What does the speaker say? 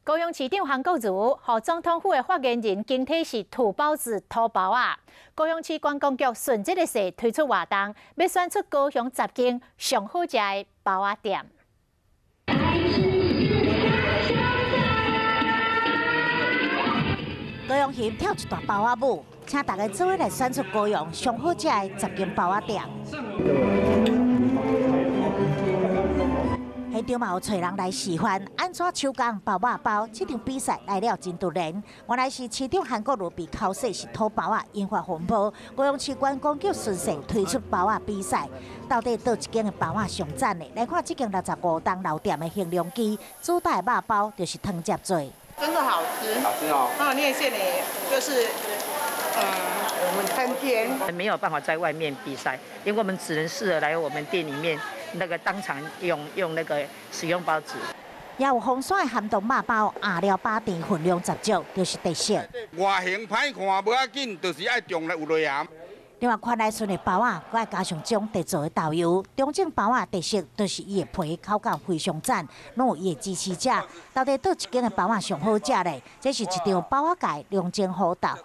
高雄市長韓國瑜予總統府的發言人驚提是土包子土包仔。高雄市觀光局順這个勢推出活動，欲選出高雄10間上好食的包仔店。高雄人跳一段包仔舞，請大家做伙來選出高雄上好食的10間包仔店。現場嘛有揣人來示範，按怎手工包肉包。這場比賽來了真突然，原來是市長韓國瑜被口說是土包仔，引發風波。高雄市觀光局順勢推出包仔比賽，到底佗一間的包仔上讚呢？來看這間65冬老店的興隆記，主打的肉包就是湯汁做。真的好吃，好吃哦。那內餡呢，就是，我們很甜。沒有辦法在外面比賽，因為我們只能適合來我們店裡面那個當場用那個使用包子。也有風山的鹹凍肉包，餡料飽甜，分量十足，就是特色。外形歹看無要緊，就是愛重來有內涵。另外，寬來順的包仔，閣愛加上種特做的豆油，中正包仔特色就是伊的皮口感非常讚，攏有伊的支持者。到底佗一間的包仔上好食咧？這是一場包仔界龍爭虎鬥。